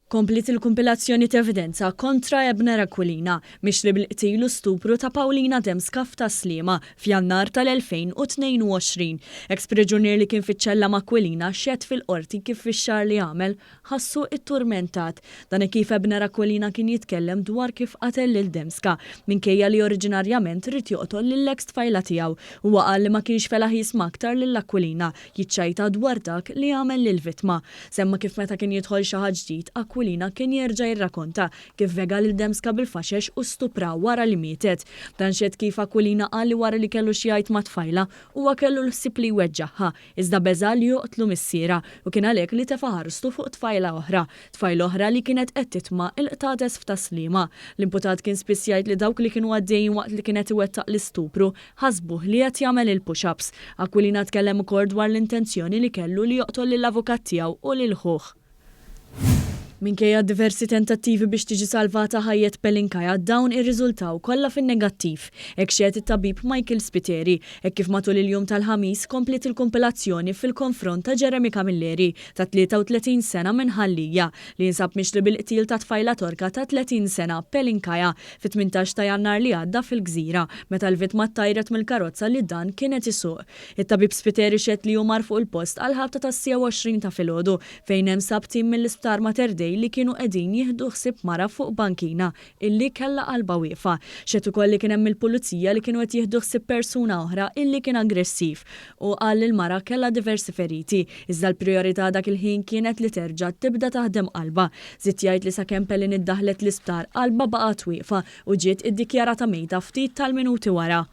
Kompliet il-kumpilazzjoni t'evidenza kontra Ebner Aquilina, mixli bil-qtil u stupru ta' Paulina Dembska f'Tas-Sliema f'Jannar tal-2022. Eks priġunier li kien fiċ-ċella ma' Aquilina xehed fil-Qorti kif fix-xahar li għamel ħassu itturmentat. Dan hekk kif Ebner Aquilina kien jitkellem dwar kif qatel lil Dembska, minkejja li oriġinarjament ried joqtol lill-eks tfajla tiegħu. Huwa qal li ma kienx felaħ jisma' aktar lil Aquilina jiċċajta dwar dak li għamel lill-vittma. Semma kif meta kien jidħol xi ħadd ġdid, Aquilina kien jerġa' jirrakonta kif vega lil Dembska bil-faxex u stupra wara li mietet. Dan xehed kif Aquilina qal li wara li kellu xi jgħid mat-tfajla, huwa kellu l-ħsieb li jweġġagħha, iżda beża' li joqtlu missierha u kien għalhekk li tefa' ħarstu fuq tfajla oħra, tfajla oħra li kienet qed titma' l-qtates f'Tas-Sliema. L-imputat kien spiss jgħid li dawk li kienu għaddejjin waqt li kien qed iwettaq l-istupru Ħasbuh li qed jagħmel il-push-ups. Aquilina tkellem ukoll dwar l-intenzjoni li kellu li joqtol lill-avukat tiegħu u lil ħuh. Minkejja diversi tentattivi biex tiġi salvata ħajjet Pelinkaya, dawn irriżultaw kollha fin-negattiv. Hekk xehed it-tabib Michael Spiteri, hekk kif matul il-jum tal-Ħamis kompliet il-kumpilazzjoni fil-konfront ta' Jeremy Camilleri, ta' 33 sena minn Ħal Lija, li jinsab mixli bil-qtil ta' tfajla Torka ta' 30 sena, Pelinkaya, Fit-18 ta' Jannar li għadda fil-Gżira, meta l-vittma ttajret mill-karozza li dan kien qed isuq. It-tabib Spiteri xehed li hu mar fuq il-post għall-ħabta tas-siegħa u 20 ta' filgħodu, fejn hemm sab tim mill-Isptar Mater Dei li kienu qegħdin jieħdu ħsieb mara fuq bankina illi kellha qalbha wieqfa. Xehed ukoll li kien hemm il-pulizija li kienu qed jieħdu ħsieb persuna oħra illi kien aggressiv. Hu qal li l-mara kellha diversi feriti, iżda l-prijorità dak il-ħin kienet li terġa' tibda taħdem qalbha. Żied jgħid li sakemm Pelin iddaħħlet l-isptar, qalbha baqgħet wieqfa u ġiet iddikjarata mejta ftit tal-minuti wara.